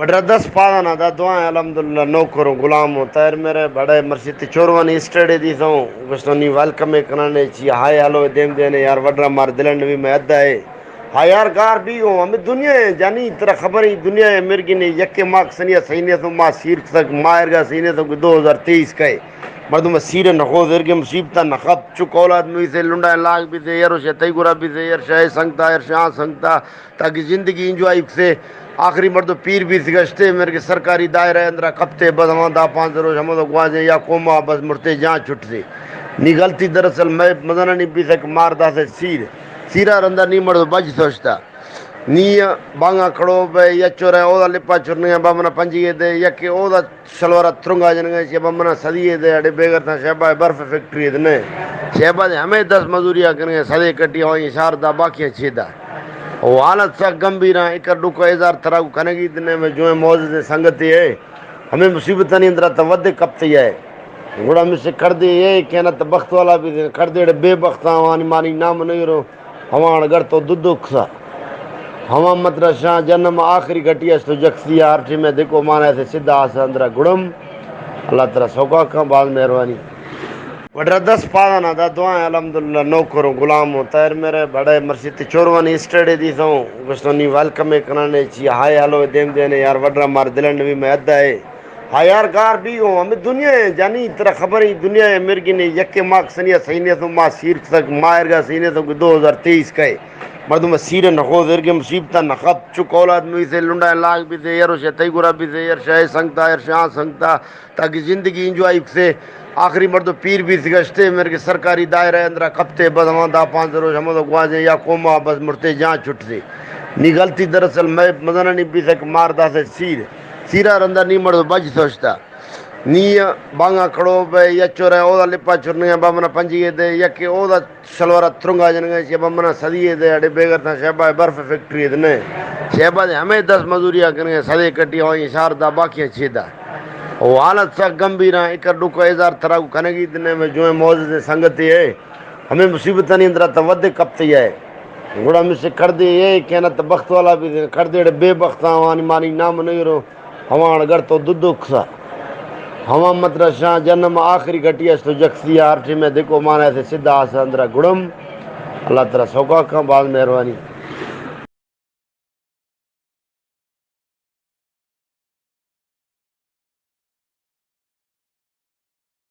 وڈرا دس پادانا دا دعائیں الحمدللہ، نوکر و غلام و طاہر میرے بڑے مرشی تے چوروانی اسٹیڈے دیسوں، گشتوں نی ویلکم اے کنانے چی ہائے ہلو دیم دینے یار، وڈرا مار دلن نوی میں ادا اے۔ ہا یار گار بی گوں ہمیں دنیا اے جانی، ترا خبر اے دنیا اے مرگی نے، یکے ماک سنیا سینے تو ما سیر تک ماہر گا سینے تو دو ہزار تئیس کا اے۔ مردم سیر نخو زرگے مصیبت نخب، چک اولاد نوی سے لنڈا لاگ بی سے، یار شے تئی گرا بی سے، یار شاہ سنگتا، یار شاہ سنگتا، تاکہ زندگی انجوائے کسے۔ آخری مردم پیر بیت گشتے، مرگے سرکاری دائرہ اندرا کپتے، بس ہما دہ پانزدہ روچ ہمودو گوازیں یا کوما، بس مرتے جان چھٹتے۔ نی غلطی دراصل میں مزنانی بیت کہ مار داسے سیر، سیرا رندا نی مردم بج سوچتا۔ نی بانگا کھڑو بے یا چورے اودا لپا چرنگے با منا پنجگے دے، یا کہ اودا شلوارا ترنگا جنگے چے با منا سدیے دے، اڑے بے غیرتاں شہبا برف فیکٹری دے نے۔ شہبا دے ہمیں دس مزوریا کنگے، سدے کٹی ہوئی شار دا باقیاں چیدا۔ او حالت سخت گمبھیراں، اکر ڈوکا ہزار ترا کو کنگی دنے میں جوئیں معزز سنگتے اے۔ ہمیں مصیبتانی اندرا تا ودے کپتے اے۔ گڑا میں سے کردے اے کہ نہ تا بخت والا بی دے، کردے اڑے بے بختاں وانی مانی نام نہیں رو۔ ہواں اڑ گڑ تو دو دکھ سا۔ ہواں مدرساں جنم آخری گھٹی است تو جکسی ہر ٹیم میں دیکھو مانا ایسے سیدھا آسا اندرا گڑم۔ اللہ ترا سوکا کن، باز مہربانی۔ وڈرا دس پادانا دا دعائیں الحمدللہ، نوکر و غلام و طاہر میرے بڑے مرشی تے چوروانی اسٹیڈے دیسوں، گشتوں نی ویلکم اے کنانے چی ہائے ہلو دیم دینے یار، وڈرا مار دلن نوی میں ادا اے۔ ہا یار گار بی گوں ہمیں دنیا اے جانی، ترا خبر اے دنیا اے مرگی نے، یکے ماک سنیا سینے تو ما سیر تک ماہر گا سینے تو دو ہزار تئیس کا اے۔ مردم سیر نخو زرگے مصیبت نخب، چک اولاد نوی سے لنڈا لاگ بی سے، یار شے تئی گرا بی سے، یار شاہ سنگتا، یار شاہ سنگتا، تاکہ زندگی انجوائے کسے۔ آخری مردم پیر بیت گشتے، مرگے سرکاری دائرہ اندرا کپتے، بس ہما دہ پانزدہ روچ ہمودو گوازیں یا کوما، بس مرتے جان چھٹتے۔ نی غلطی دراصل میں مزنانی بیت کہ مار داسے سیر، سیرا رندا نی مردم بج سوچتا۔ نی بانگا کھڑو بے یا چورے اودا لپا چرنگے با منا پنجگے دے، یا کہ اودا شلوارا ترنگا جنگے چے با منا سدیے دے، اڑے بے غیرتاں شہبا برف فیکٹری دے نے۔ شہبا دے ہمیں دس مزوریا کنگے، سدے کٹی ہوئی شار دا باقیاں چیدا۔ او حالت سخت گمبھیراں، اکر ڈوکا ہزار ترا کو کنگی دنے میں جوئیں معزز سنگتے اے۔ ہمیں مصیبتانی اندرا تا ودے کپتے اے۔ گڑا میں سے کردے اے کہ نہ تا بخت والا بی دے، کردے اڑے بے بختاں وانی مانی نام نہیں رو۔ ہواں اڑ گڑ تو دو دکھ سا۔ ہواں مدرساں جنم آخری گھٹی است تو جکسی ہر ٹیم میں دیکھو مانا ایسے سیدھا آسا اندرا گڑم۔ اللہ ترا سوکا کن، باز مہربانی۔